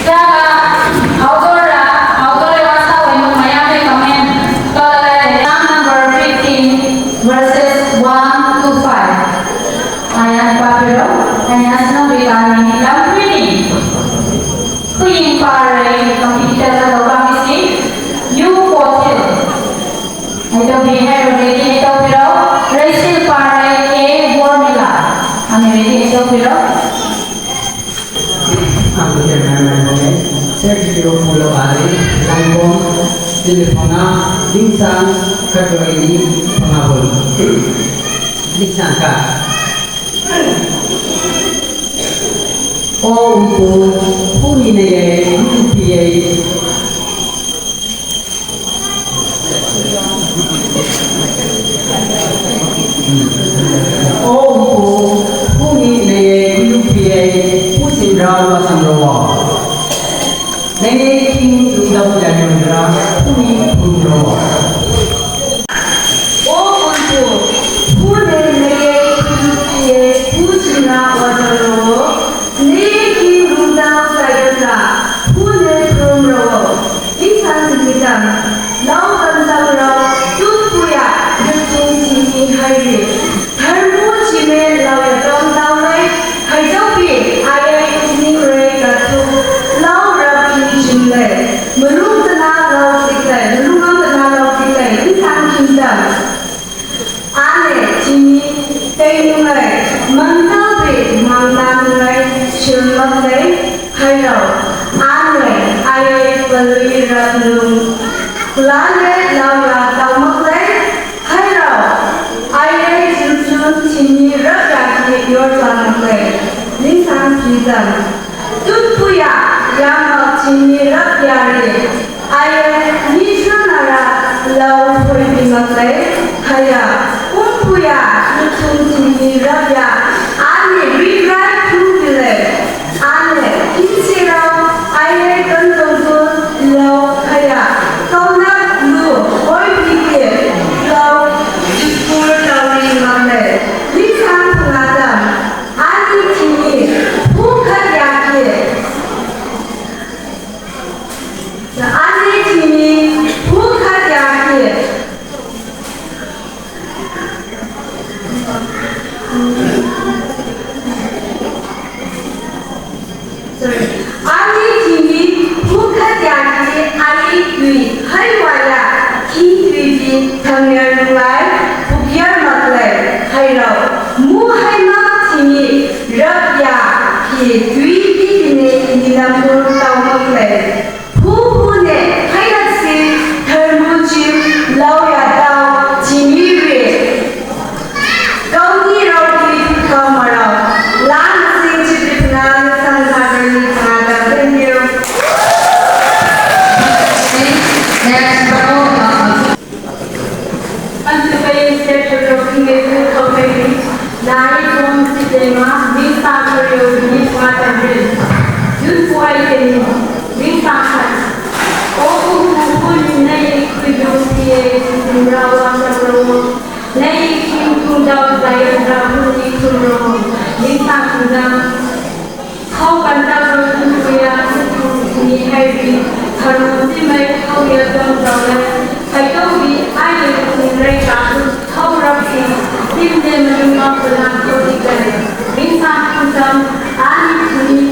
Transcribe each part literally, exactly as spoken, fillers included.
Jaga, author, author wasa wenu mayam de comment. Kala exam number fifteen, verses one to five. Ayan papiro, ayan sino bitani lam pini. Kuyin pare, computer ka doka misi, you hotel. Ito bihar ready, ito piro, Rachel pare, a formula. Ani ready, ito piro. Ang chairman ng Sergio Pulo Ari, Langbong, Diliponga, Lingsang, Kagoini, Pangabon. Lingsang ka. O umpu, puni neye, umpiye. O umpu, puni neye, umpiye, pusin rawa samrowa. Neye king lungdau jayondra, puni pumrowa. O umpu, puni neye, umpiye, pusin rawa samrowa. Neye king lungdau jayondra, puni pumrowa. Insan simitam, lau kamsang rau, tupuya, yutung sini hairi. Dharmu chime lau yatong taulai, haijaupi, ayai sini rei katu, lau rapi chimlai. Melung tena lau siklai, melung am tena lau siklai, insan kingdom. Ane, chini, tei nungai, mangtal bi, mangta nungai, shirmak lei, hairau. Ane, ayai palui rap nung. Lale, lau ya tau mak lei, hairau. Ayai chun chun, chini rap ya ki yor tla mak lei. Lingsang kizam. Tut puya, yamau chini rap yari. Aye, ni chun ara, lau pui bi mak lei, haya. Um puya, ni chun chini rap ya. Ani ri rai tu bi lei. Ani, kin si rau, aye, kan tong tu, lau, haya. Kau na lu, hoi bi ke, lau, jipur tau ri mak lei. Ni sang na, Ani thimi phukhat yangki ani tui haiwaya king tuibi thangyar nunglai pukyar maklai hairau mu haimak thimi rabya ki tui bibine nilamur tau maklai. Phu phu ne hainasi tharmu chim lauya tau thimi re. Kauni rau ki kau marau. Lang sing chip na sang kagani kagam. Thank you. Next, uh, Antukai state program ke tu kau kai ni. Nai kong si tema, ni sa kau yo ni kua ta rin. Yun kuai ke ni, ni sa kai. O ku ku ku ni nai ku yo si e, ni rawa sa rawa. Nei king tung dau Zion dau hun ni tung ro, ni sang tung dau. Khau kan dau ro tung kuya, tung ni hai ri. Tharo si mai khau ya dong dau le. Hai dau bi ai le tung rei ka tu khau rap si. Sim de ma lung ma pala khau di kai. Ni sang tung dau, ani tung ni.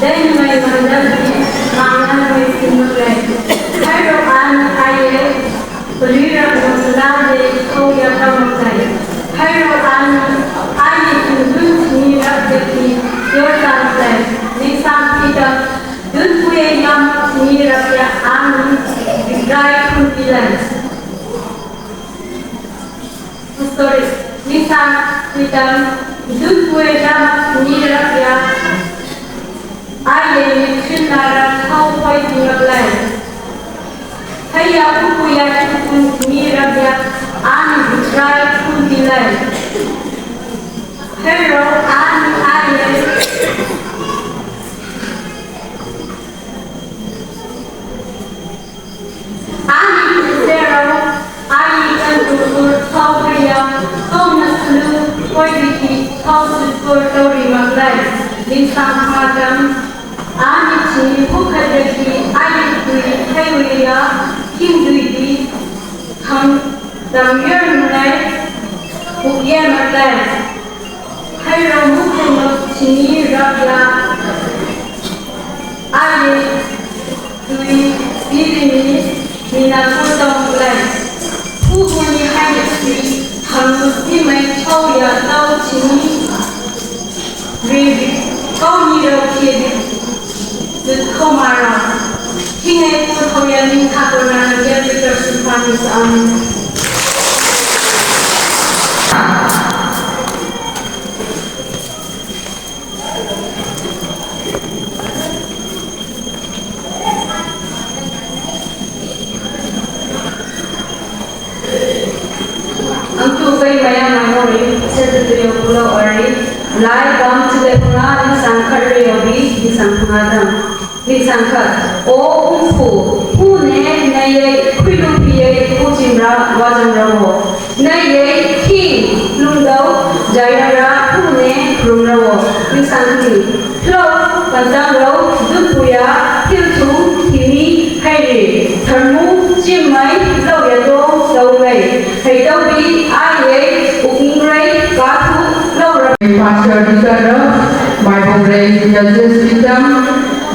Dai mai ma dau bi, ma na mai sim ma kai. Hai ro ani ai le. Pulira Musala de Koya Kamotai. Hairo Ani, Ani Tundun Tini Rabjaki, Yordan Sai, Lisan Pita, Dun Puye Yam Tini Rabya Ani, Bidrai Kumpilan. Sorry, Lisan Pita, Dun Puye Yam Tini Rabya, Aye ni chin na ra thau hoi ti ngap lai. Haya uku ya tukun ni rabia ani butrai kun ti lai. Hero ani aye. Ani kusero, ani kan tukur, kau kaya, kau na sulu, koi biki, kau sukur, kau rimak lai. Linsang madam, ani chini bukha deki, ani kui, kai uya, king dui di, kam, dam yer mulai, buk yer mak lai. Hairo mukha mak chini rabia. Tang lai. Pu pu ni hai ni si, hang si mai chau ya tau chi ni. Ri ri, kau ni rau kie ri. Zut kau ma rau. Hi ngai pu kau ya ning kha ko na na ya ri tar su pa ni sa am. Ang tu kay maya manori, sa tutuyo pulo ari, lai bang chile punga, ni sangkar ri obi, ni sangpunga dam. Ni sangkar, o umpu, pu ne, na ye, kuilu pi ye, pu jimra, wajang ramo. Na ye, king, lungdau, jayara, pu ne, rumramo. Ni sangkar. Lo, pantang lo, dun puya, hil thung, himi, hairi, tharmu, chimai, lo ya do, lo lei. Hei tau bi, ai ye, uk ning rei, ka thu, lo ra. Pastor Dikara, Bible Rei, Judges Bidam,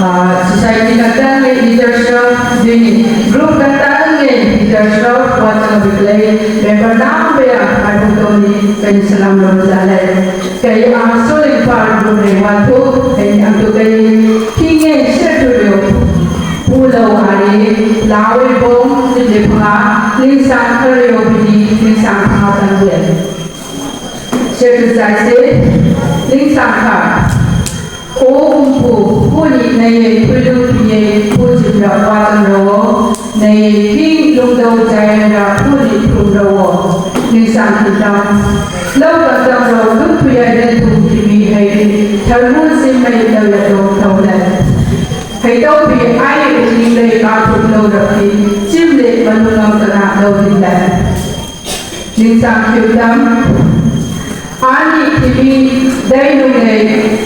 ah, Society Katang, Leadership, Dini, Group Katang, Leadership, Wata Biklei, Member Nambia, Bible Tony, Kani Salam Lomzale. Kay ang suling par gumay watu, kay ang tu kay kingen siya tuyo. Pulaw hari, lawi bong, sili pa, linsang kariyo bini, linsang pangatang din. Siya tu sa si, linsang ka. O umpu, puni na ye, pulu ye, putin ra, watan ro. Nei king lungdau jai ra puni thum ro. Ningsang king tam. Lau kam tam ro, lung puyai den thum kimi hei ri. Tharmun sim mai lau ya dong tau lai. Hei tau pi ai u ning lei ka thum lau ra pi. Chim le malung ngam kana lau din lai. Ningsang king tam. Ani kimi dai lung lei.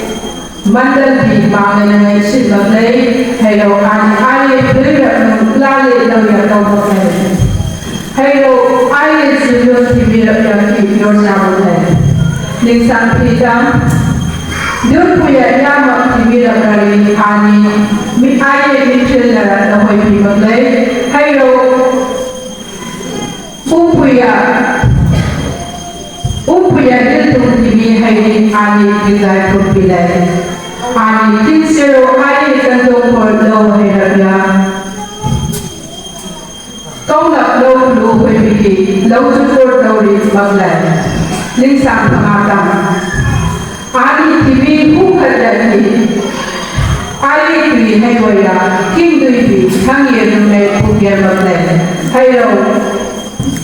Mandal bi bang le nang ai sin bang le, hei lo an ai le pui rap nung la le lo ya kau bang le. Hei lo ai le sin lo ti bi rap ya ki lo sa bang le. Ningsang pi tam. Dun pu ya ya ma ti bi rap ra ri ani mi ai le mi pui la ra lo hoi pi bang le. Hei lo Ani Tingdai Phumpi lei. Ani Tinsero ai kandong por lo hei rabia. Kau nak lo lu hei biki lo tu por lo ri bang lei. Ling sang pangakam. Ani tibi hu khat lei. Ai tui hei waya. King tui bi. Thang ye nung lei pu ge bang lei. Hei lo.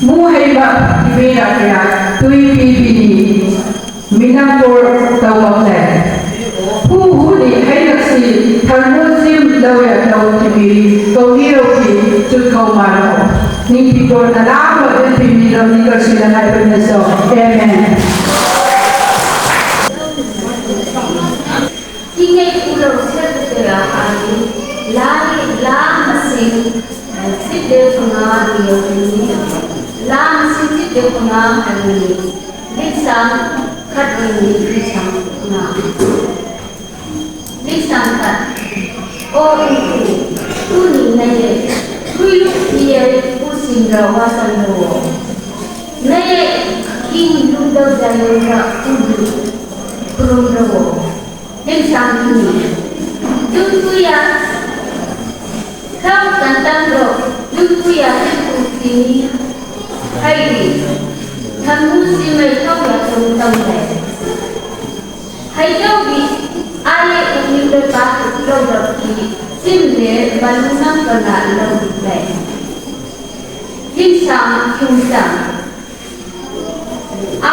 Mu hei ba tibi rak ya. Tui bi bi ni. Minam por tau bang lei. Hu hu ni hei nak si than mu sim lau ya lau ti mi ri kau ni rau ti chut kau ma rau. Ning pi por na la ma pi pi mi rau ni kau si la nai pi na so. Amen. Tingei ku lau sia ku te a ani la ni la ma sing sit de ku na ni ya ku ni la ma sing sit de ku na ani ni. Lik sang khat ni ni lik sang na. Lik sang khat. O ku tu ni na ye. Ku yu ni ye ku sing ra wa san lo. Na ye king lu dau da yo ra ku lu. Krum ra wo. Lik sang ni. Dun ku ya. Thau kan tang ro, dun ku ya tin ku ti ni. Hai ni. Tham mu si mai thau ya tung tau lai. Hai tau bi, ai u ni pe pa tu lo ro ki. Sim le ba lu nang pa na lo di lai. Lik sang chung sang.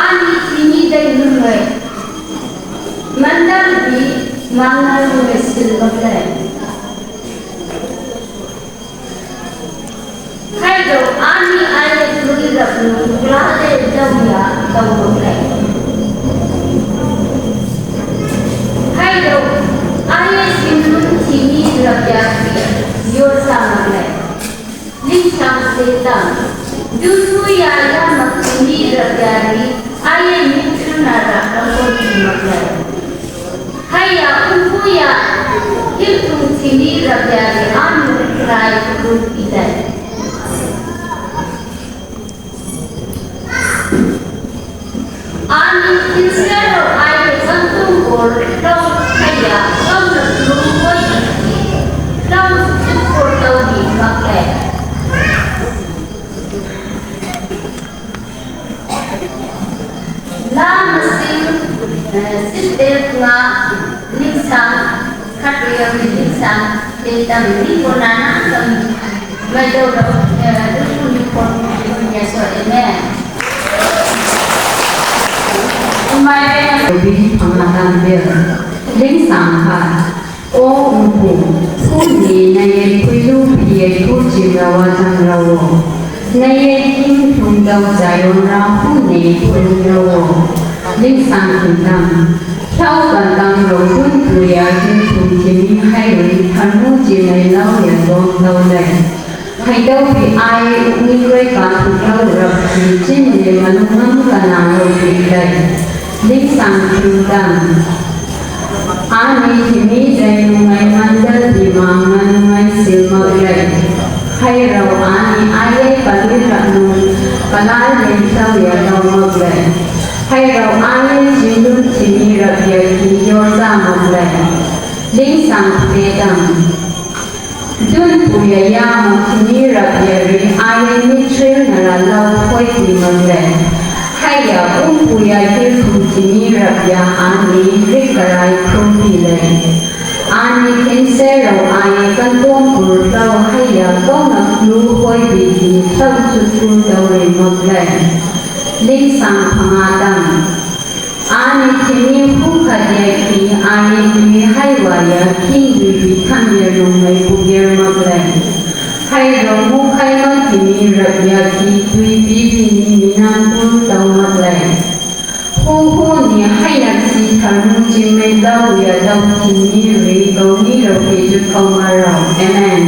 Ani tini dai nungai. Mandal bi mangal nungai silbak dai. Hai do ani ai turi rap nung kula dai dam ya dam bak dai. Hai do ai simlun tini rap ya ki yor sa mangai. Ling sang se tang. Dun ku ya ya mak tini rap ya ri, aye ni chun na ra ka ko ti mak ya. Hai ya un ku ya, hil tung tini rap ya ri, an mu rai ku i dai. Ani kinsero ai ꯂꯧ ꯈꯩꯌꯥ ꯌꯥꯝꯅ ꯂꯨꯝꯕ ꯌꯦꯡꯈꯤ꯫ ꯂꯧ ꯁꯤꯠꯄ ꯇꯧꯕꯤ ꯃꯛꯂꯦ꯫ ꯂꯥ ꯃꯁꯤꯡ, ꯑ, ꯁꯤꯠꯇꯦꯛ ꯉꯥ ꯂꯤꯡꯁꯥꯡ ꯈꯠꯂꯤꯌꯝ ꯂꯤꯡꯁꯥꯡ ꯇꯦꯛꯇꯝ ꯅꯤꯄꯣꯅꯥꯅ ꯇꯝ ꯃꯩꯗꯧꯔ, ꯑ, ꯂꯨꯄꯨ ꯅꯤꯄꯣꯟ ꯅꯤꯄꯣꯟ ꯌꯥꯁꯣ꯫ ꯑꯦꯃꯦꯟ꯫ ꯏꯃꯥꯏ ꯕꯦꯝꯃ꯫ ꯕꯤ ꯐꯪꯂꯀꯥꯟꯗ ꯂꯤꯡꯁꯥꯡ ꯈꯥ꯫ ꯑꯣ ꯎꯄꯨ, ꯐꯨꯅꯤ ꯅꯌꯦ ꯈꯨꯏꯂꯨ ꯐꯤꯌꯦ ꯈꯨ ꯆꯤꯡꯔꯋꯥ ꯆꯪꯔꯋꯣ꯫ ꯅꯌꯦ ꯏꯪ ꯊꯨꯡꯗꯧ ꯆꯥꯌꯣꯟꯔꯥ ꯐꯨꯅꯤ ꯈꯨꯏꯂꯨꯔꯋꯣ꯫ ꯂꯤꯡꯁꯥꯡ ꯊꯤꯡꯗꯝ, ꯊꯧ ꯀꯟꯗꯝ ꯔꯧ ꯊꯨꯟ ꯇꯨꯌꯥ ꯊꯤꯡ ꯊꯨꯝ ꯊꯤꯃꯤ ꯍꯩꯔꯨꯏ ꯈꯔꯃꯨ ꯆꯤꯃꯩ ꯂꯧ ꯌꯥ ꯇꯣꯡ ꯇꯧ ꯂꯩ꯫ ꯍꯩꯗꯧꯕꯤ ꯑꯥꯏ ꯎꯛꯅꯤꯡꯔꯣꯏ ꯄꯥꯟꯊꯣꯛꯂꯧꯔꯛꯈꯤ ꯆꯤꯟꯗꯦ ꯃꯅꯨꯡ ꯉꯝ ꯀꯅꯥ ꯂꯧꯕꯤ ꯂꯩ꯫ ꯂꯤꯡꯁꯥꯡ ꯊꯤꯡꯗꯝ꯫ ꯑꯥꯅꯤ ꯊꯤꯃꯤ ꯖꯩ ꯅꯨꯡꯉꯥꯏ ꯃꯟꯗꯜ ꯕꯤꯃꯥꯡ ꯃꯅꯨꯡꯉꯥꯏ ꯁꯤꯜꯃꯛ ꯂꯩ꯫ ꯍꯩꯔꯧ ꯑꯥꯅꯤ ꯑꯥꯌꯦ ꯄꯜꯂꯤꯔꯛꯅꯨ ꯄꯂꯥꯏ ꯂꯦꯟꯊꯧ ꯌꯥꯗꯧꯃꯛ ꯂꯩ꯫ ꯍꯩꯔꯧ ꯑꯥꯌꯦ ꯆꯤꯡꯗꯨꯟ ꯊꯤꯃꯤꯔꯛ ꯌꯥꯈꯤ ꯌꯣꯔꯖꯥꯃꯛ ꯂꯩ꯫ ꯂꯤꯡꯁꯥꯡ ꯄꯦꯗꯝ꯫ ꯗꯨꯟ ꯄꯨꯌꯥ ꯌꯥꯃ ꯊꯤꯃꯤ ꯔꯕꯤꯌꯥ ꯔꯤ ꯑꯥꯌꯦ ꯃꯤꯊ꯭ꯔꯤꯜ ꯅꯔꯥ ꯂꯧ ꯈꯣꯏ ꯄꯤꯃꯝ ꯂꯩ꯫ ꯍꯩꯌꯥ ꯎꯝ ꯄꯨꯌꯥ ꯍꯤꯔ ꯊꯨꯝ ꯊꯤꯃꯤ ꯔꯕꯤꯌꯥ ꯑꯥꯅꯤ ꯔꯤꯛ ꯀꯔꯥꯏ ꯈꯨꯝ ꯄꯤ ꯂꯩ꯫ ꯑꯥꯅꯤ ꯊꯤꯟꯁꯦ ꯔꯧ ꯑꯥꯌꯦ ꯀꯟꯇꯣꯝ ꯄꯨꯔ ꯂꯧ ꯍꯩꯌꯥ ꯀꯧꯅ ꯂꯨ ꯈꯣꯏ ꯄꯤ ꯊꯤ ꯊꯧ ꯆꯨꯠ ꯄꯨ ꯇꯧꯔꯤ ꯃꯛ ꯂꯩ꯫ ꯂꯤꯡꯁꯥꯡ ꯐꯉꯥ ꯇꯝ꯫ ꯑꯥꯅꯤ ꯊꯤꯃꯤ ꯍꯨ ꯈꯥꯗꯤꯌꯥ ꯈꯤ, ꯑꯥꯅꯤ ꯊꯤꯃꯤ ꯍꯥꯏꯋꯥꯌꯥ ꯈꯤꯡ ꯗꯨꯏꯕꯤ ꯊꯝꯌꯥ ꯔꯨꯡꯃꯩ ꯄꯨꯒꯦꯔ ꯃꯛꯂꯩ꯫ ꯍꯩꯔꯣ ꯃꯨ ꯈꯥꯏꯃ ꯊꯤꯃꯤ ꯔꯕꯤꯌꯥ ꯈꯤ, ꯗꯨꯏꯕꯤ ꯕꯤꯅꯤ ꯃꯤꯅꯥꯟ ꯄꯨꯜ ꯇꯧ ꯃꯛꯂꯩ꯫ ꯍꯨ ꯍꯨꯅꯤ ꯍꯩꯅ ꯁꯤ ꯊꯔꯃꯨ ꯆꯤꯡꯃꯩ ꯂꯧ ꯌꯥ ꯂꯧ ꯊꯤꯃꯤ ꯔꯤ ꯀꯧꯅꯤ ꯔꯧ ꯀꯦ ꯖꯨꯠ ꯀꯧꯃ ꯔꯧ꯫ ꯑꯦꯃꯦꯟ꯫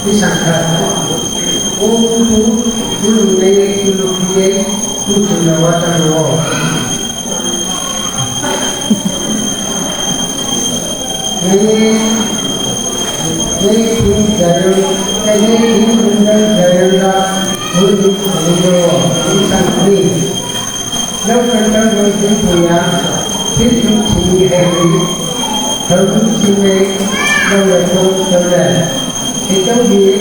Isang ka. O kutu, kulu nei, kulu kiye, kutu na wata no. Nei, nei king jayo, nei king bundang jayo da, kulu kulu isang ni. Lau kan kan lau jin puya, pit yu chini hai ri, lau yu chini, lau ya tong lau ya. Itau di,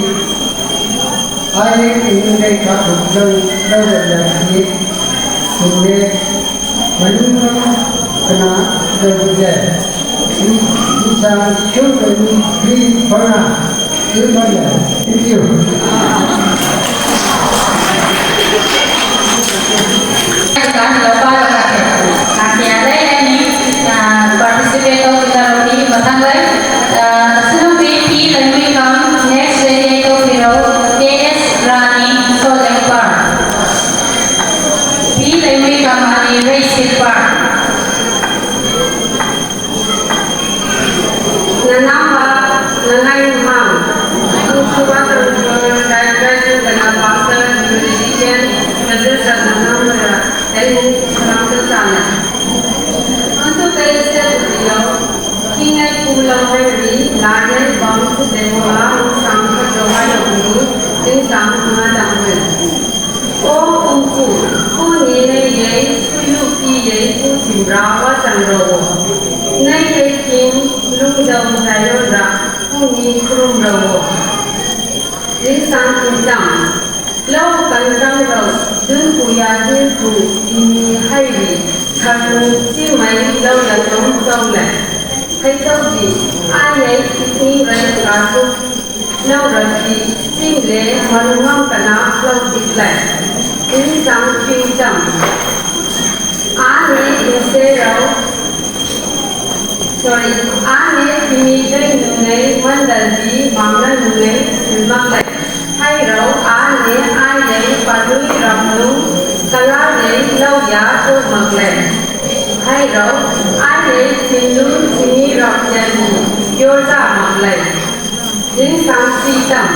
ai yu yu dai ka pu lau, lau ya ya ki, yu ne, manu ka kana, lau yu ya. Ni, ni sa, yu yu ni, ni, pa na. Thank you. Participate ꯇꯧꯒꯗꯧꯔꯤ꯫ ꯃꯊꯪꯗ, ꯑ, ꯁꯤꯅ ꯄꯤ ꯂꯩꯃꯩꯀꯝ, next ꯂꯩꯃꯩ ꯇꯧꯕꯤꯔꯣ, ꯀꯦ ꯑꯦꯁ ꯔꯥꯅꯤ, ꯁꯣꯂꯦꯡꯄꯥꯔ꯫ ꯄꯤ ꯂꯩꯃꯩꯀꯝ ꯑꯅꯤ ꯔꯩꯁꯤꯠꯄꯥꯔ꯫ Nanamba, nanai mam. Ang kuwa tang ko dai dai su kana pastor, religion, kaje sa nanamba ra, ai mu salam ka chana. Antu kai se yo, kingai kulang hari, lage bang su dewa, sang ka jowa yo, ting sang ma dang. O ungku, ku ni nei yei, suyu pi yei, ku timra wa chang ro wo. Nei yei kim, lung dau zai ro ra, ku ni krum ro wo. Ring sang kim chang. Lau kan chang ro, dun ku ya dun ku, ini hai ri, kar mu chi mai lau ya tong tong le. Hai tau di, a yei, ini rai ka su. Lau rati, ching le, marumang kana, lau dik lai. Ini sang ching cham. A ne inse rau, sorry, a ne timi dai nungai, mandal di, mangna nungai, silmak lai. Hai rau, a ne, a yai, panui ram nung, kala yai, lau ya, tu mak lai. Hai rau, a yai, chinlun, chini ram yan, yor ta mak lai. Zingsang sitam,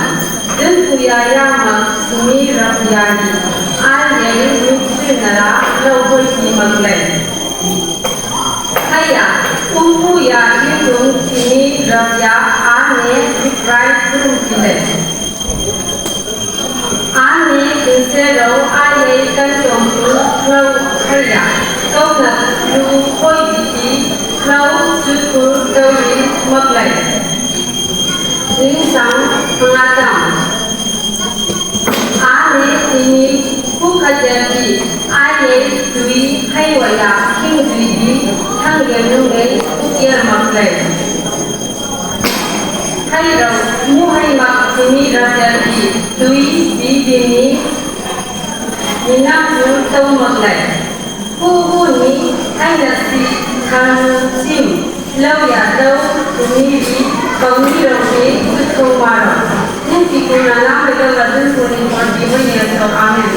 zingkuya yama simi rakyani, ayai mutsinara lauhoi simaklai. Haya, umpuya yudung simi rakya ane vikrai kurum kilai. Ani inserau ayai kanchong tu lau haya, kauna lu hoi biti lau suku dauri maklai. Zingsang hangatam. Ani ini kukajaki ayai tui haiwaya king tui di thang yanung ngai kukia maklai. Hairau, muhai mak simi rakyani, tui bibini, ninaku tau maklai. Hu hu ni, haina si, kanu sim, lau ya tau, tumi bi, kau ni rau ni, kutau marau. Nin si kuna na, mai tau la dun kuni, kau di mai ya tau. Amen.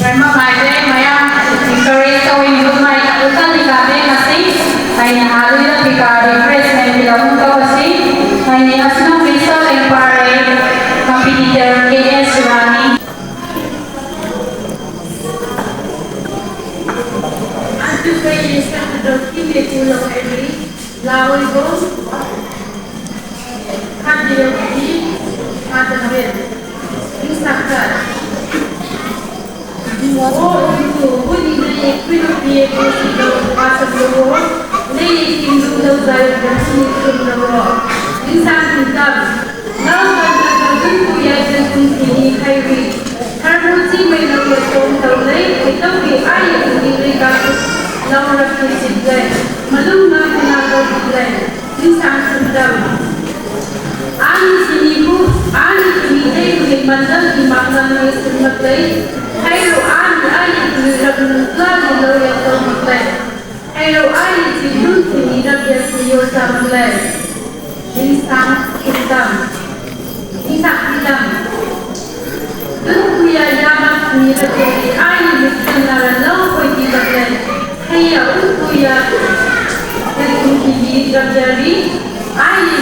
Rema Maite, maya, encourage towing group mai, utan di kabe masing, mai ni halu ila pika refreshment bila un kau masing, mai ni asno bisa lempare, competitor K S Rani. Atu kai ni sa tu doki me pulo Henry, lawi bo. Hadi yau di, hadi yau di. Insaka. O, itu, budi na ye, kuilu pie, kusi do, pasal do. Na ye, kindu do, zai, kusi kindu do. Insaka. Nau kan ka ka dun ku ya dun kun kini hai wi. Har mu chi mai nau ya tong tau lei, kai tau ki ai ya dun ni lei ka ku. Nau rap ki chit lei. Malung na ku na tau ki lei. Ni sang sun dam. Ani chi ni ku, ani chi ni lei ku ni man dam ki mak na ni sun mak lei. Hai ro ani, ani ku ni rap nun kla ni nau ya tong mak lei. Hai ro ai chi dun ku ni rap ya ku yo sa mak lei. Insang hitam. Insang hitam. Dun ku ya ya mak ni rap ya ni ai ni sun na ra no koi ki mak lei. Hai ya un ku ya. Dun ku Rabjari, ai,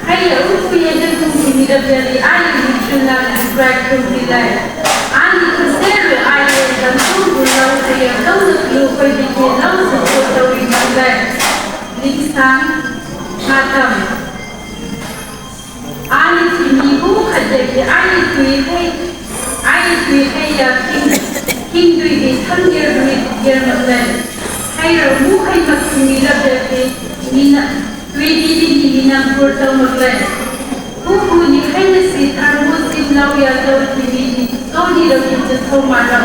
hai ya uku ya jeng tung simi rabjari, ai, chuna, bright tung bilai. Ani kuseru, ai, dan tung gulau saya kau nak lu kau di ke lau sesuatu ri mandai. Lingsang, matam. Ani timi bu khadya ki ani tui hai, ani tui hai ya king, king tui di thang yer tui yer mak lai. Hai ra mu hai mak timi lap ya ki mina, tui di di di mina kur tau mak lai. Hu hu ni hai na si thar mu sim lau ya tau timi di. Tony lo ki chet ho ma lo.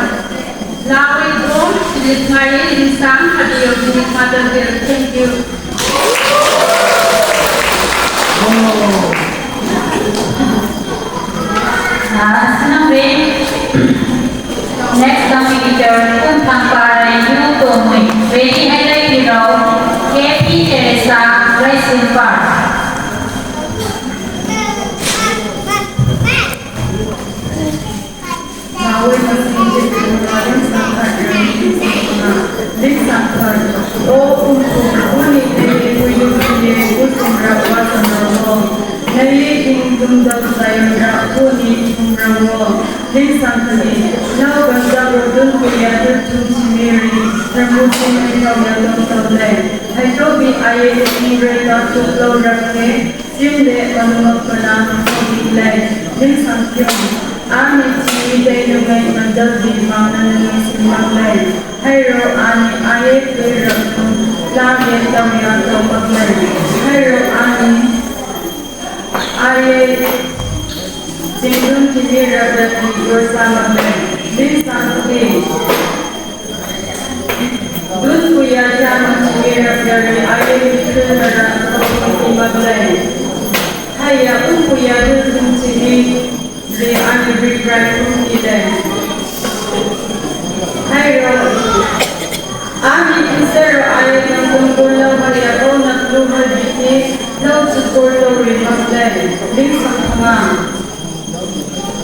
Lawai bom, Philip ngai, Lingsang, Hadi yo, Philip Mother Girl. Thank you. Ah, senang be. Next kami bicara tentang para youth to mui. Ready hai lai piro. K P Teresa, Rising Park. Nawe masih jadi kemarin sampai yang disempurna. Disangkar. Oh, untuk kuni tele kuyu tele kusum rawa sanarwo. Naye king tunggal sayang ra kuni kum rawo. Disangkali. Nau ganda rodun kuya tum chimiri. Ramu chimiri kau ya tau tau lai. Hai to bi aye king reka tuk lau rakke. Sim le manumak pana hong hong lai, lim sang kyung. Ani chi dai lu ngai mandal di mang na nang sim mang lai. Hai ro ani aye kwe rak tu, la ye tau ya tau mak lai. Hai ro ani aye, jing dun kini rak rak di gur sa mak lai. Lim sang kli. Dun kuya cha ma chimi rap yari aye mi kul mara kau si maglai. Haya un kuya dun dun chimi de ani big bright kun ki dai. Hai ro. Ani kisero aye nang kun kun lau haya kau nak lu hal biti lau chukor lau ri maglai. Ling sang kama.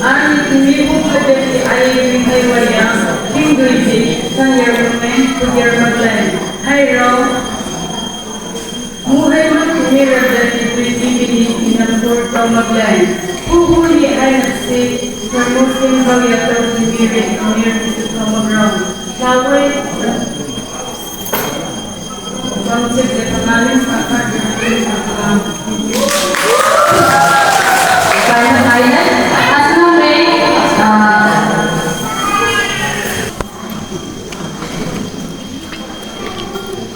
Ani timi bu phadeti aye ring hai waya, king dui ji, sang yar rumen, kudyar maglai. Hai ro. Muhai mati mira dati prithvi ni inam pur tamak lai. Kuhuni hai nasi, kamu simbang ya tau mira amir kisu tamak rau. Lawai, bang cek de pangalim sangka de pangalim sangka. Baik, baik. Asal baik. Ah,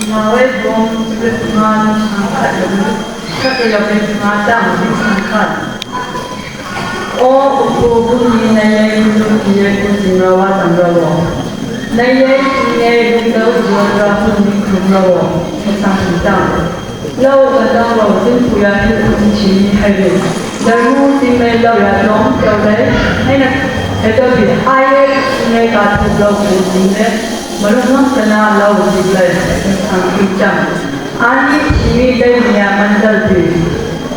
Nawai bom Ritman Sangkat Ritman Sangkat. O Upu Bumi nayai kulu kiyai kuting rawa tanggawo. Nayai kiyai kulu juara kuning tanggawo. Masang sitang. Lau kadang lau tin puya ni kuting chini hai. Darmu tin mai lau ya dong lau lai. Hai na. Eto bi ayai tin mai ka tu lau kuting ne. Marungham kana lau diklai, ang kicham. Ani chini dai nia mandal di.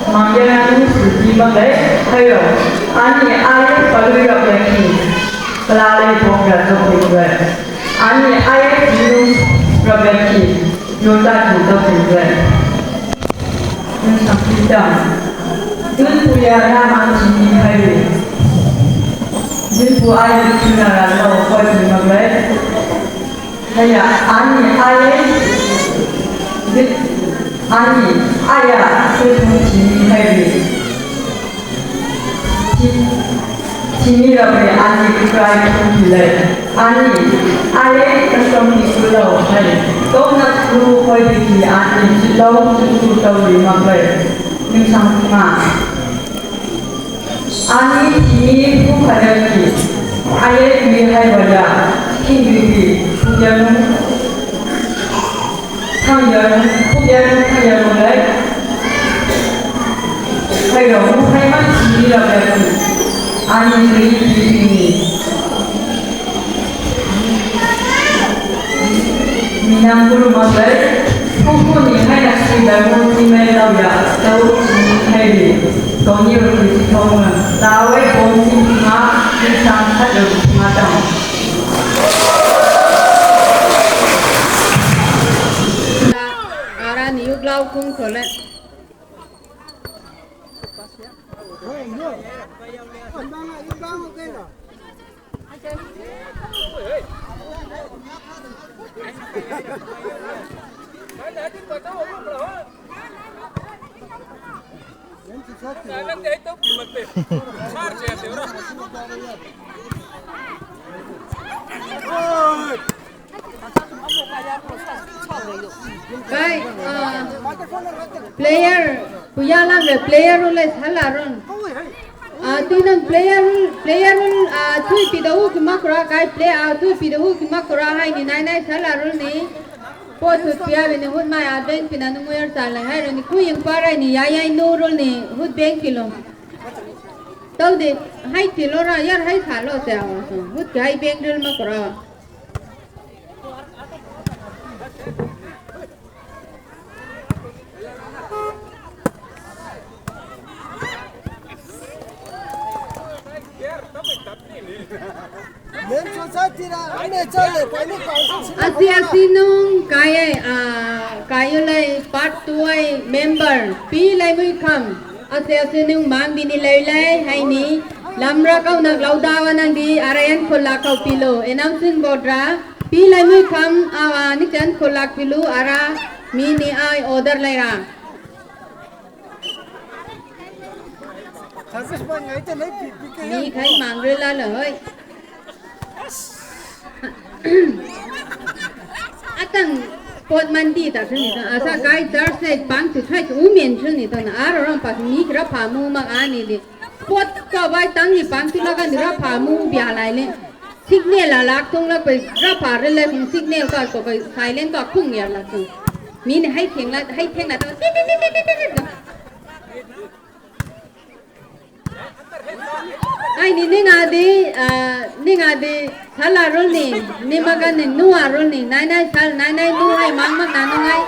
Mangyana nu suti magai, hayo. Ani aye palui rap yaki. Palale pong ya tok diklai. Ani aye chinu rap yaki. Yota ki tok diklai. Nang sakita. Dun puya na ang chini hai. Dun pu aye chuna ra lau koi di magai. Haya, ani, aye, bit, ani, aya, se thum chini hai bi. Chi-, chini ra bi, ani, kukrai thum bilai. Ani, aye, kasam ni kulau hai. Tong na kuru hoi bi ki, ani, chilau, chiku tau li makai. Nim sang ma. Ani thimi phu khadaki. Aye mi hai wala. King bi bi. Phu yang. Thang yang. Phu yang thang yang lai. Hai yang. Hai man thimi la lai. Ani thimi thimi. Minang pur magai, kuku ni hai nasi dagu ni mai lau ya, tau ni hai li, kau ni roti si kau ma, tawai bom si ma, ni sang khat roti ma tang. Ara ni yuk lau. ꯄꯨꯡ ꯊꯣꯛꯂꯦ꯫ Kai, ah, player, kuya lang re player rule sala run. Ah, tinan player, player rule, ah, thui pi da hu ki makra, kai play, ah, thui pi da hu ki makra hai ni nai nai sala run ni. Po thu pia ve ni hut mai a ben pina nu muer sa lai hai run ni ku ying pa rai ni ya ya nu run ni hut ben ki lo. Tau de hai ti lo ra yar hai sa lo te a so. Hut ki hai ben rul makra. Asi asi nung kaya, ah, kayo lai part two ay member. Pi lai mui kam. Asi asi nung mang bini lai lai hai ni. Lamra kau nak laudawa nang di arayan kolak kau pilo. Enam sin bodra. Pi lai mui kam awa ni chan kolak pilo ara mi ni ay order lai ra. Mi khai mangre la la hoi. Atang pot mandi ta sini ta asa kai jar se pang tu khai tu umen sini ta na aro ram pas mi kra pa mu mak ani di. Pot ka bai tang ni pang tu la kan ra pa mu bia lai le. Signal la lak tung la pai ra pa re le signal ka ko pai silent ka khung ya la tu. Min hai theng la hai theng la ta. Ai ni ninga di, ah, ninga di sala rul ni, ni makan ni nua rul ni, nai nai sal, nai nai nu hai mang mang na nu hai.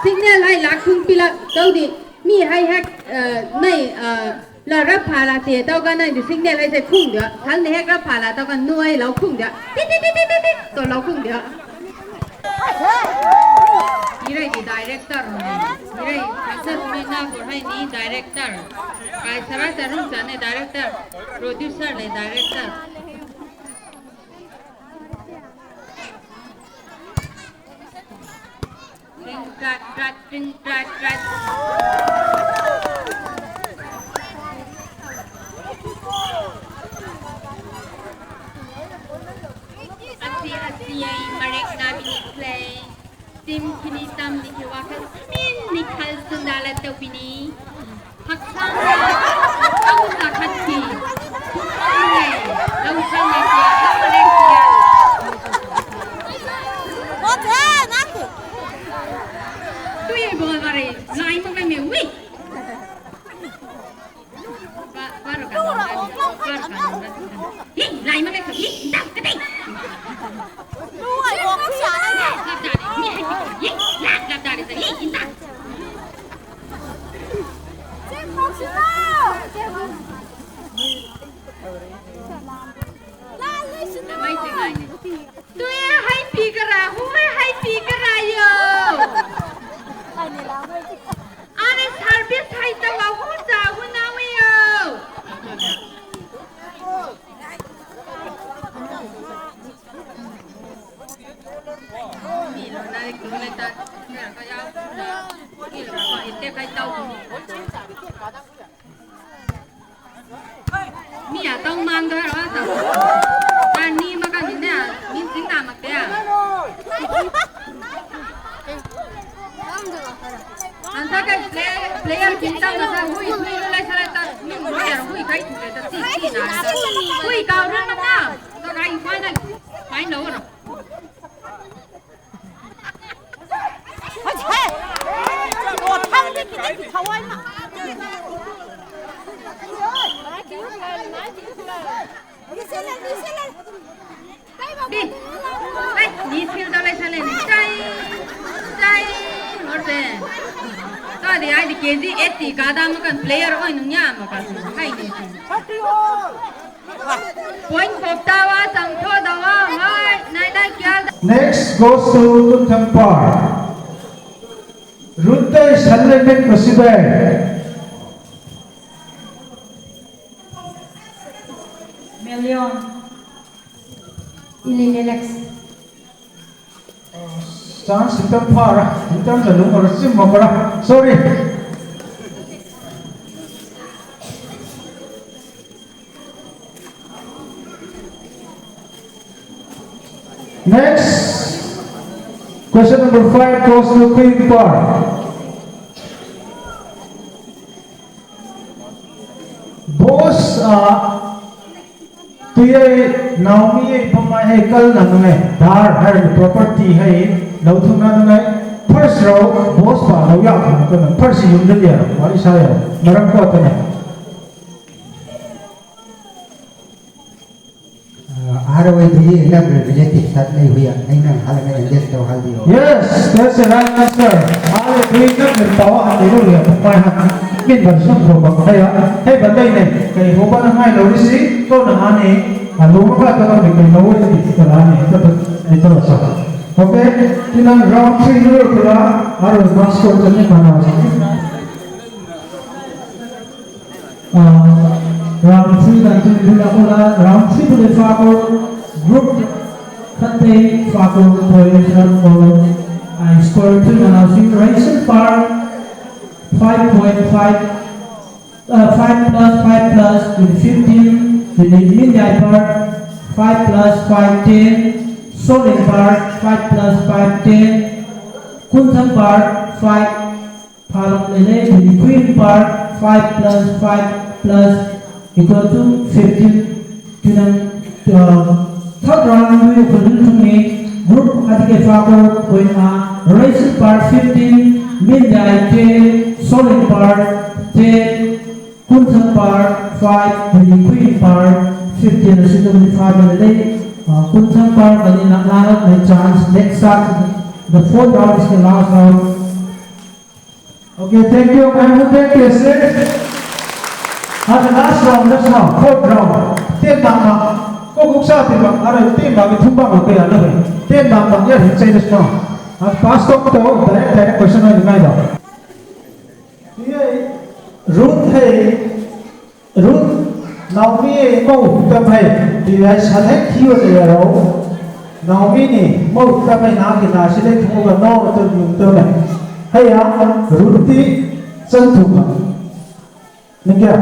Signal hai lak khung pila tau di, mi hai hak, ah, nai, ah, la rap pha la te tau ka nai di signal hai se khung dia, sal ni hak rap pha la tau ka nu hai lau khung dia. Ti ti ti ti ti ti, to lau khung dia. Mirei di director. Mirei, success mi na por hai ni director. Kai sara sarum sane director. Producer le director. Ting trak trak, ting trak trak. Asi asi ai marek na mi play. Team khini tam ni ki wakal min ni khal sundala tawbini. Hakchang na, kamu sa khatki. Ine, lau chang na siya, lau marek siya. What? Hey, Naki! Tui bol bare, lai mo kami, wi! Ba, baro ka, baro ka, baro ka. Hi, lai mo kami, hi, da, kati. Lu ai ko ku sa na ne. Lap da, hi, hi, hi, lap, lap da, hi, hi, da. Tuya hai pi kara, hu hai pi kara yo. Are service hai ta wa hu sa hu na wi yo. Ni lo na ri ku le ta. Ni lo ka ite kai tau. Mi a tong mang do ro ta. Kan ni ma kan ni na, min sing ta ma te a. An ta ka play, player kin ta ma sa hui, hui lo lai sa lai ta, ni mo ya hui kai tu le ta, ti, ti na. Hui ka ro ma ta. Ta kai hui na, kai lo ro. Ni, ai, ni skill da lai sale ni. Chai, chai, or de. To di ai di K G eighty ka da ma kan player oi nung ya ma ka. Hai ni. Point khop ta wa, chang tho da wa, hai, nai nai kial da. Next goes to Tunthampar. Rutte Sallemin Kosibe. Million. Ilin Alex. Chance hitam phara, hitam jalung or sim mamara. Sorry. Next, question number five goes to Queen Par. Boss, uh, Tuye Naomi ye pamai hai kal na ngai, bar hai property hai, lau thung na ngai, first row, boss pa lau ya thung na, first yum de ya, wari sa ya, maram ko ta na. Arawai dui na relative sat nai huya, nai nang hala ngai engage tau hal diyo. Yes, that's the right answer. Ale dui na ngai tau ha ni ru ya, pamai ha. Min ban sum ko ba kaya, hey ban dai ne, kai ho ba na ngai lo ri si, ko na ha ni, a lo ma ka ta na ni kai lo ri si, ka la ni, ta ta, ni ta sa. Okay, kinang round three ni ru kula, aro mas ko ta ni ma na sa. Uh, round three kan tu ni ru la ko la, round three ko le fa ko, group khat te fa ko, ko le fa ko, I score tu na na si, Rachel Park, five point five, uh, five plus five plus with fifteen, with the Minjai Park, five plus five, ten, Soling Park, five plus five, ten, Kunthang Park, five, Phalok Lele, with the Queen Park, five plus five plus equal to fifteen. Tunang, uh, third round, we will do to me group Hatike Fakor, point, uh, Rachel Park fifteen, Minjai ten, Soling Park ten, Kunthang Park five, Bini Queen Park fifteen, na situ ni five na lei. Uh, Kunthang Park, bani na, na, na chance. Next up, the fourth round is the last round. Okay, thank you. I will take this. At the last round, that's now, fourth round. Ten bang ma. Ko kuk sa ten bang, ara ten bang, thum bang, okay, ano. Ten bang bang, yeah, say this now. Pass ꯇꯧ ꯇꯧ, direct direct question ꯑꯣꯏꯅ ꯉꯥꯏꯗꯣ꯫ Ruth ꯍꯩ, Ruth, Naomi ꯍꯩ ꯃꯧ ꯇꯝ ꯍꯩ, ꯄꯤꯔꯥꯏ ꯁꯥꯊꯦꯛ ꯊꯤꯕ ꯂꯩꯔꯣ꯫ Naomi ꯅꯤ ꯃꯧ ꯇꯝ ꯍꯩ ꯅꯍꯥꯛꯀꯤ ꯅꯥꯁꯤ ꯂꯩ ꯊꯣꯛꯑꯒ ꯅꯣ ꯇꯧ ꯇꯧꯅ꯫ ꯍꯩ ꯌꯥ, Ruth ꯇꯤ ꯆꯟ ꯊꯨꯝꯕ꯫ ꯅꯤꯡꯀꯌꯥ?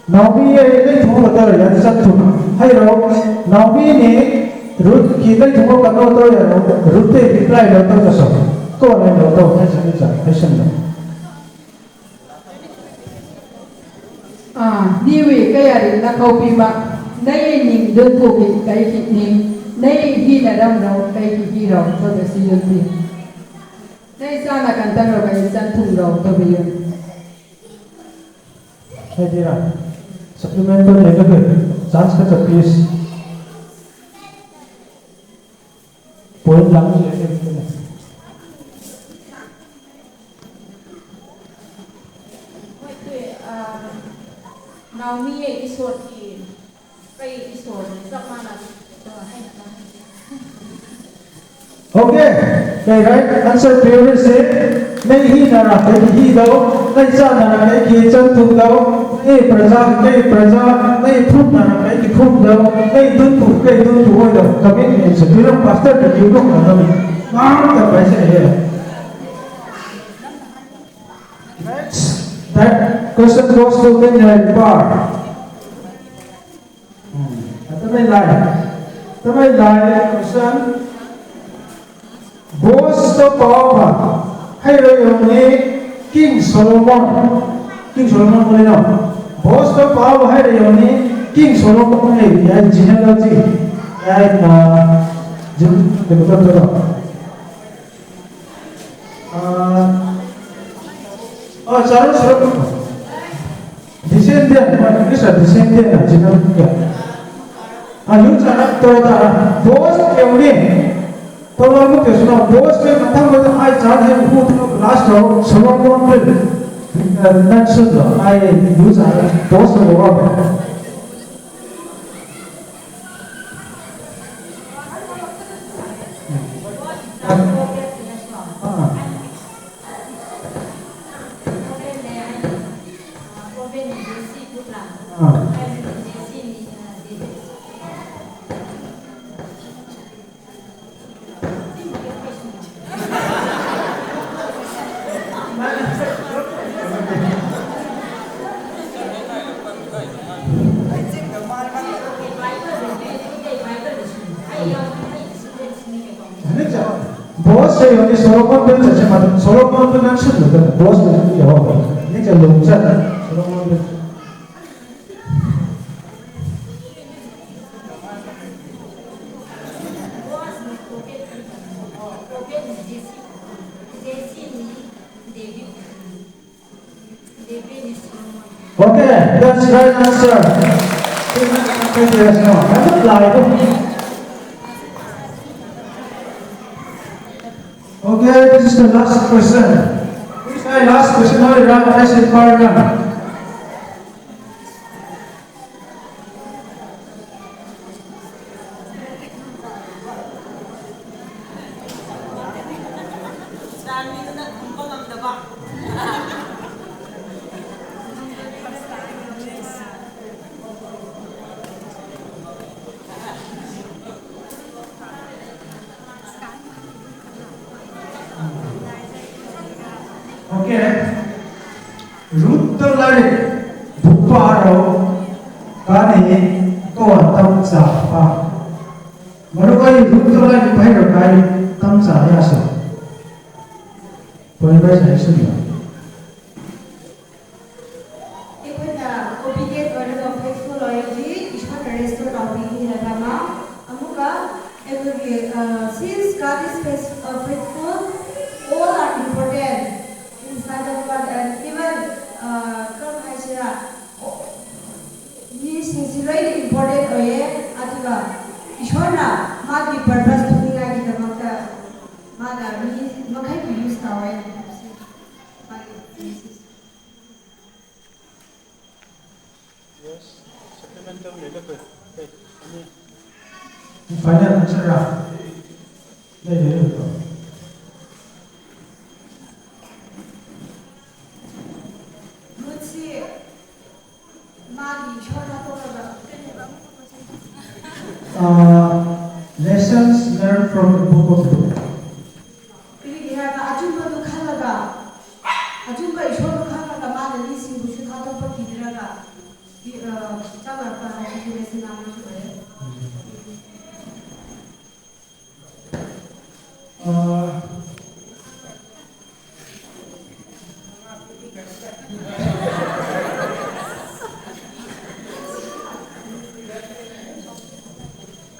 Naomi ꯍꯩ ꯂꯩ ꯊꯣꯛꯑꯒ ꯇꯧꯔꯦ, ꯌꯥ ꯆꯟ ꯊꯨꯝꯕ꯫ ꯍꯩꯔꯣ, Naomi ꯅꯤ Ruth ꯀꯤ ꯂꯩ ꯊꯣꯛꯑꯒ ꯅꯣ ꯇꯧꯔꯦ, Ruth ꯇꯤ reply ꯂꯣ ꯇꯧ ꯆꯠꯁꯣ꯫ ꯀꯣ ꯂꯩ ꯂꯣ ꯇꯧ, ꯍꯩ ꯆꯟ ꯆꯟ, ꯍꯩ ꯆꯟ ꯆꯟ꯫ ꯑꯥ, ꯅꯤꯋꯤ ꯀꯌꯥꯔꯤ ꯂꯥꯛꯍꯧꯕꯤꯃ, ꯅꯩ ꯅꯤꯡꯗꯨ ꯄꯨꯕꯤ ꯀꯩꯒꯤ ꯅꯤꯡ, ꯅꯩ ꯍꯤꯅ ꯔꯝꯔꯧ ꯀꯩꯒꯤ ꯍꯤꯔꯧ ꯇꯧꯕꯁꯤ ꯌꯨꯝꯕꯤ꯫ ꯅꯩ ꯆꯥꯅ ꯀꯟꯇꯪꯔꯧ ꯀꯩ ꯆꯟ ꯊꯨꯝꯔꯧ ꯇꯧꯕꯤ ꯌꯨꯝ꯫ ꯍꯥꯏꯗꯤꯔꯥ? Supplemental ꯂꯩꯕꯒꯤ chance ꯈꯛꯇ please꯫ Point ꯂꯥꯛꯄ ꯂꯩꯔꯦ꯫ ꯍꯣꯏ, ꯑꯥ, ꯅꯥꯎꯃꯤ ꯏꯁꯣꯔꯒꯤ, ꯀꯩ ꯏꯁꯣꯔ ꯆꯞ ꯃꯥꯟꯅꯕ ꯍꯥꯏꯅ ꯈꯟꯖꯩ꯫ Okay, okay, right answer ꯄꯤꯔꯤꯁꯦ, ꯅꯩ ꯍꯤꯅꯔꯥ ꯀꯩꯒꯤ ꯍꯤꯗꯧ, ꯅꯩ ꯆꯥꯅꯔꯥ ꯀꯩꯒꯤ ꯆꯟ ꯊꯨꯝꯗꯧ, ꯅꯩ ꯄ꯭ꯔꯖꯥ ꯀꯩ ꯄ꯭ꯔꯖꯥ, ꯅꯩ ꯐꯨꯝꯅꯔꯥ ꯀꯩꯒꯤ ꯐꯨꯝꯗꯧ, ꯅꯩ ꯗꯨꯟ ꯊꯨ ꯀꯩ ꯗꯨꯟ ꯊꯨ ꯑꯣꯏꯗꯧ, commitment ꯁꯦ ꯄꯤꯔꯝ ꯄꯥꯁꯇꯔꯗ ꯄꯤꯔꯝ ꯉꯝꯒꯅꯤ꯫ ꯉꯥꯡ ꯇꯝꯕ ꯍꯥꯏꯁꯦ ꯍꯌꯦꯡ꯫ Next, that question goes to Minhai Par. Hmm. Atamai lai. Atamai lai question. Boss to power ba. Hai ro yoni King Solomon. King Solomon ko no. Boss to power ba hai ro yoni King Solomon ne ya genealogy. Ya na jin de ko to. Ah, ah, saru, saru. Descendant, what is a descendant? Descendant. Ah, you are not Torah. Boss ke uni. Torah mo ke suna. Boss ke matang mo ai char hai hu last row. Solomon ke. Not sure. I use boss ko. Ah. Boss, say, okay, Solomon bell, say, Solomon bell, mention the boss, Solomon bell. Okay, that's right answer. Yes, no. I don't lie. Okay, this is the last question. This is my last question. Now you run as a partner. Okay. Ruth to lai bhupa ro kani ko tam cha pa. Maru kai Ruth to lai bhai ro kai tam cha ya so. Point by selection. ꯑꯩꯈꯣꯏꯅ obedient ꯑꯣꯏꯔꯒ faithful ꯑꯣꯏꯔꯗꯤ ꯏꯁꯣꯔꯅ restore ꯇꯧꯕꯤꯒꯅꯤ ꯍꯥꯏꯕ ꯑꯃ꯫ ꯑꯃꯨꯛꯀ ꯑꯩꯈꯣꯏꯒꯤ, uh, since God is faith-, uh, faithful, all are important in sight of God, and even, uh, ꯀꯔꯝ ꯍꯥꯏꯁꯤꯔꯥ, ꯃꯤꯁꯤꯡꯁꯤ ꯂꯣꯏꯅ important ꯑꯣꯏꯌꯦ꯫ ꯑꯗꯨꯒ ꯏꯁꯣꯔꯅ ꯃꯥꯒꯤ purpose ꯊꯨꯡꯅꯤꯡꯉꯥꯏꯒꯤꯗꯃꯛꯇ ꯃꯥꯅ ꯃꯤ ꯃꯈꯩꯕꯨ use ꯇꯧꯋꯦ ꯍꯥꯏꯕꯁꯤ ꯃꯥꯒꯤ ꯃꯦꯁꯦꯖ꯫ Yes, supplemental ꯂꯩꯔꯦ ꯑꯩꯈꯣꯏ꯫ ꯑꯦ, ꯑꯅꯤ꯫ Final answer ꯔꯥ? ꯂꯩꯔꯦ, ꯂꯩꯔꯦ꯫ ꯃꯥꯒꯤ ꯏꯁꯣꯔ ꯊꯥꯗꯣꯛꯂꯒ ꯀꯩꯅꯣ ꯑꯃꯨꯛ ꯇꯧꯁꯦ꯫ Uh, lessons learned from the book of Luke. ꯀꯔꯤꯒꯤ ꯍꯥꯏꯕ ꯑꯆꯨꯝꯕꯗꯨ ꯈꯜꯂꯒ, ꯑꯆꯨꯝꯕ ꯏꯁꯣꯔꯗꯨ ꯈꯜꯂꯒ ꯃꯥꯅ ꯃꯤꯁꯤꯡꯕꯨꯁꯨ ꯊꯥꯗꯣꯛꯄ ꯀꯤꯗ꯭ꯔꯒ ꯆꯪꯂꯛꯄ ꯍꯥꯏꯕꯁꯤ ꯂꯦꯁꯟ ꯑꯃꯁꯨ ꯑꯣꯏꯔꯦ꯫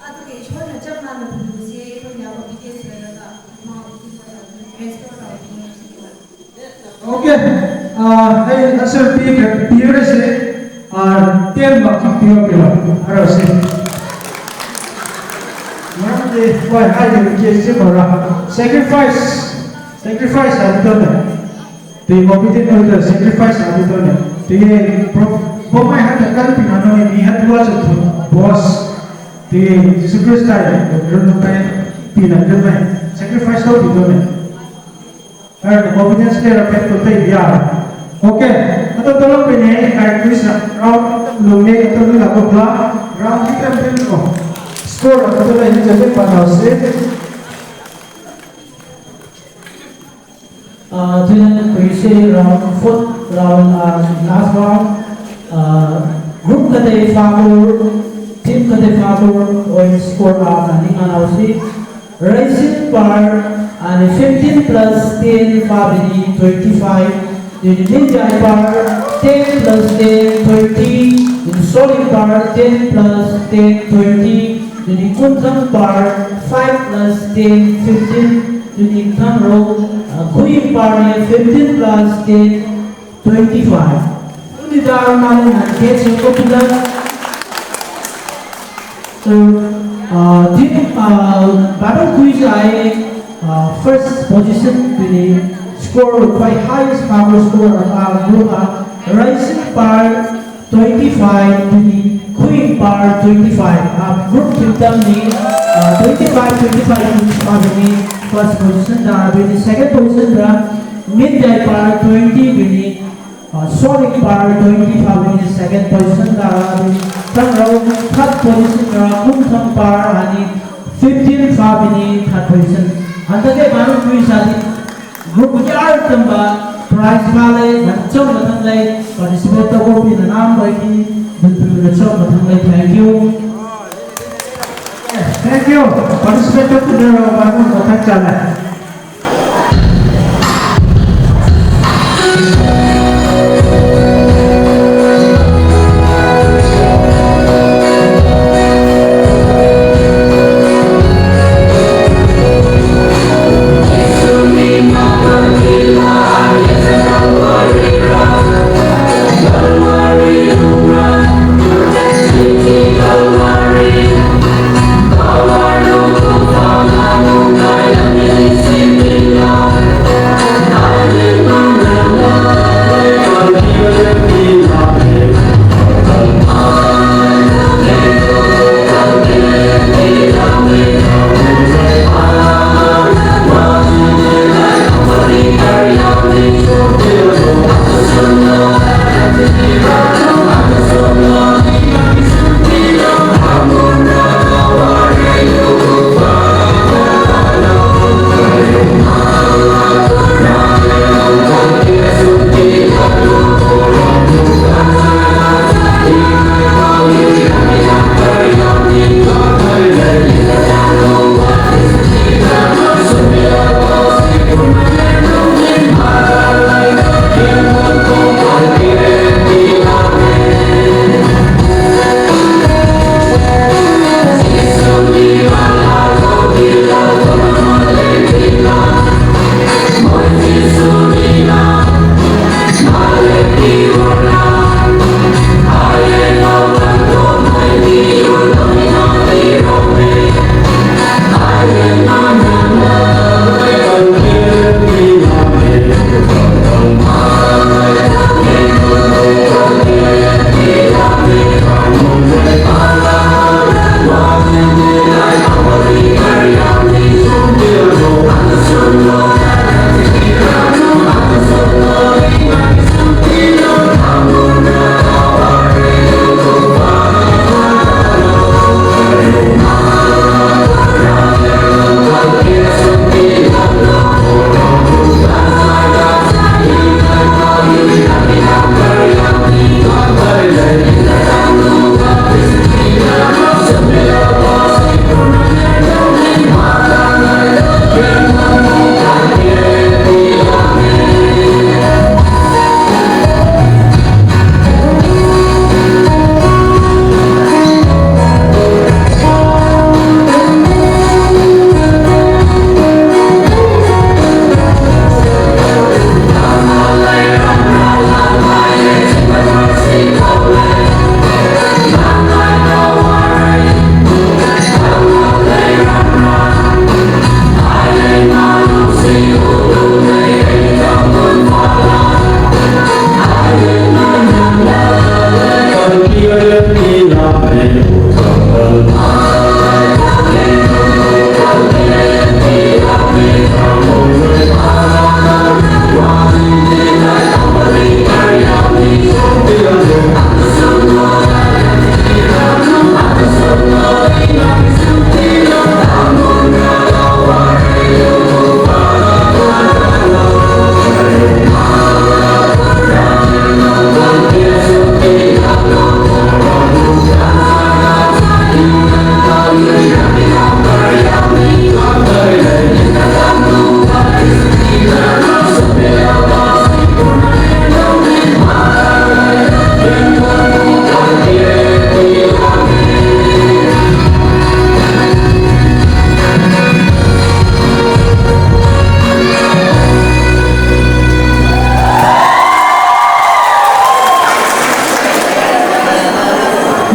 ꯑꯗꯨꯒ ꯏꯁꯣꯔꯅ ꯆꯞ ꯃꯥꯟꯅꯕ ꯄꯨꯟꯁꯤ ꯑꯩꯈꯣꯏꯅ ꯑꯣꯕꯤꯗꯤꯌꯦꯟꯁ ꯂꯩꯔꯒ ꯃꯥꯕꯨ ꯔꯦꯁꯇꯣꯔ ꯇꯧꯕꯤꯌꯨ ꯍꯥꯏꯕꯁꯤꯅꯦꯕ꯫ Okay, ꯑꯩ ꯑꯟꯁꯔ ꯄꯤꯈ꯭ꯔꯦ, ꯄꯤꯔꯁꯦ꯫ Ten mark ꯄꯤꯔꯛꯄꯤꯔꯣ꯫ ꯍꯥꯏꯔꯛꯑꯁꯤ꯫ ꯃꯔꯝꯗꯤ ꯍꯣꯏ ꯍꯥꯏꯔꯤꯕ ꯀꯦꯁꯁꯦ ꯃꯔꯥ ꯁꯦꯀ꯭ꯔꯤꯐꯥꯏꯁ, ꯁꯦꯀ꯭ꯔꯤꯐꯥꯏꯁ ꯍꯥꯏꯕꯗꯨꯅꯦ꯫ ꯇꯨ ꯑꯣꯕꯤꯗꯤꯌꯦꯟ ꯑꯣꯏꯗ ꯁꯦꯀ꯭ꯔꯤꯐꯥꯏꯁ ꯍꯥꯏꯕꯗꯨꯅꯦ꯫ ꯇꯨ ꯄꯣꯃꯥꯏ ꯍꯥꯏꯅ ꯀꯟ ꯄꯤꯅꯅꯣ ꯃꯤ ꯍꯥꯏꯕ ꯋꯥꯆꯠ Bose. Two Jesus Christ room ꯄꯤꯅ ꯀꯟ ꯁꯦꯀ꯭ꯔꯤꯐꯥꯏꯁ ꯇꯧꯕꯤꯗꯨꯅꯦ꯫ Confidence level ꯐꯦꯠ ꯇꯣ ꯇꯩ ꯌꯥꯔ꯫ Okay, ꯑꯗꯣ ꯇꯣꯂꯣꯞ ꯄꯤꯅꯦ ꯀꯥꯏ ꯀꯨꯏꯁ ꯔꯥꯎꯟ ꯂꯨꯃꯦ ꯑꯗꯣ ꯂꯨ ꯂꯥꯛꯄ ꯕ꯭ꯂꯥ ꯔꯥꯎꯟ ꯈꯤꯇꯪ ꯄꯤꯔꯣ꯫ Score ꯑꯗꯨ ꯂꯩ ꯆꯠꯄ ꯄꯥꯅꯁꯦ꯫ ꯑꯗꯨꯅ ꯀꯨꯏꯁꯦ ꯔꯥꯎꯟ ꯐꯣꯔ ꯔꯥꯎꯟ, ꯂꯥꯁ ꯔꯥꯎꯟ꯫ Group ꯈꯛꯇ ꯐꯥꯕ, team ꯈꯛꯇ ꯐꯥꯕ ꯑꯣꯏ score ꯑꯥ ꯅꯤꯡ ꯑꯅꯥꯎꯁꯤ꯫ Rising par, and fifteen plus ten fabini twenty-five, then mid-high par, ten plus ten, thirty, then solid par, ten plus ten, twenty, then kunthang par, five plus ten, fifteen, then thang row, uh, queen par, fifteen plus ten, twenty-five. Unidar Malin and Gates of Popular. So, uh, team, uh, battle quiz I, uh, first position tuni score quite highest power score, uh, group, uh, rising par twenty-five tuni queen par twenty-five, uh, group team tam ni, uh, twenty-five twenty-five team par ni first position da, tuni second position da mid-high par twenty tuni Sonic Par twenty ꯐꯥꯕꯤꯅꯤ second position ꯇꯥꯔꯛꯑꯗꯤ, ꯆꯪꯈ꯭ꯔꯕ third position ꯅ ꯀꯨꯝꯊꯪ Par ꯍꯥꯏꯅꯤ fifteen ꯐꯥꯕꯤꯅꯤ third position꯫ ꯍꯟꯗꯛꯀꯤ ꯃꯥꯅ ꯀꯨꯏꯁꯥꯗꯤ group ꯌꯥꯔ ꯇꯝꯕ prize ꯐꯥ ꯂꯩ, ꯃꯆꯝ ꯃꯊꯪ ꯂꯩ, participate ꯇꯧꯕ ꯄꯤꯅ ꯉꯥꯡꯕꯒꯤ ꯒꯨꯟꯇꯨꯅ ꯆꯝ ꯃꯊꯪ ꯂꯩ꯫ Thank you꯫ Thank you꯫ Participate ꯇꯧꯕꯤꯔꯕ ꯃꯊꯪ ꯆꯠꯂꯦ꯫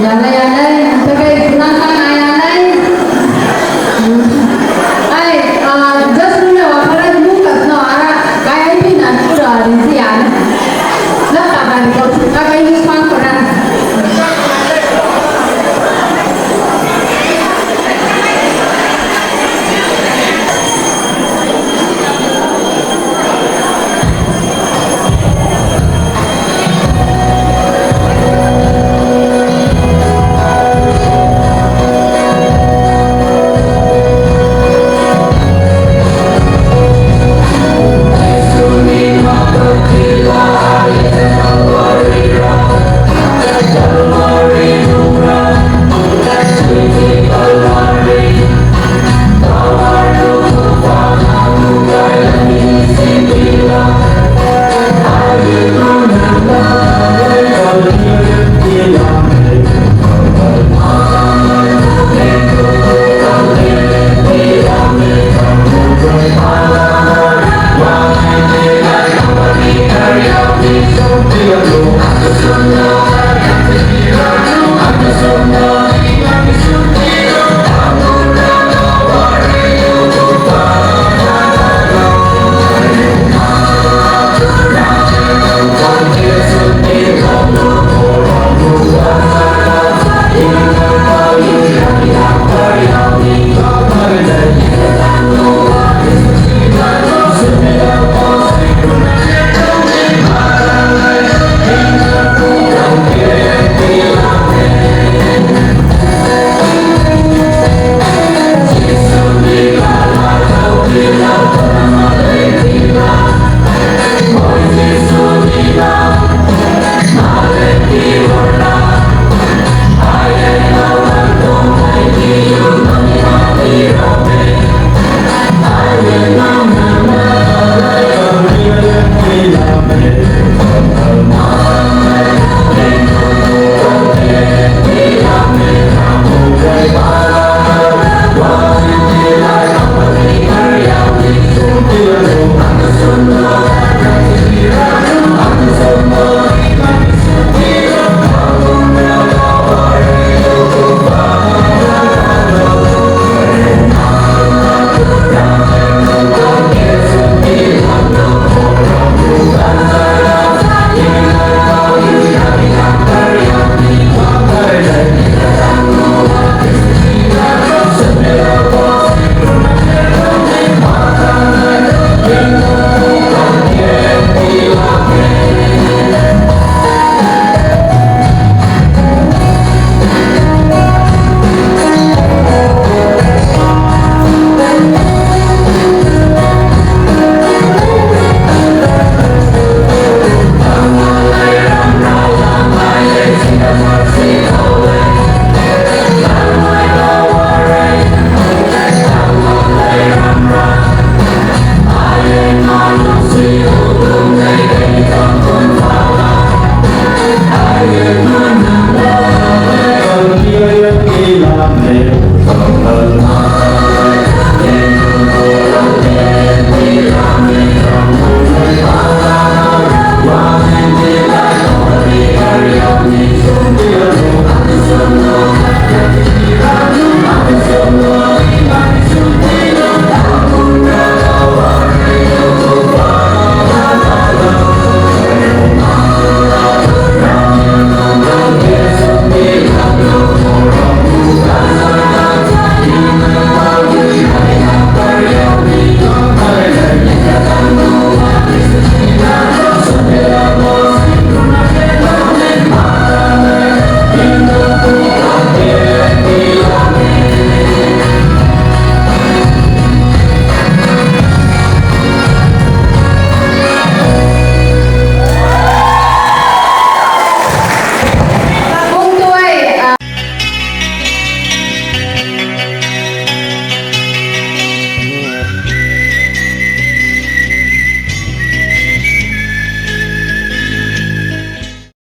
ꯌꯥꯅ ꯌꯥꯅ꯫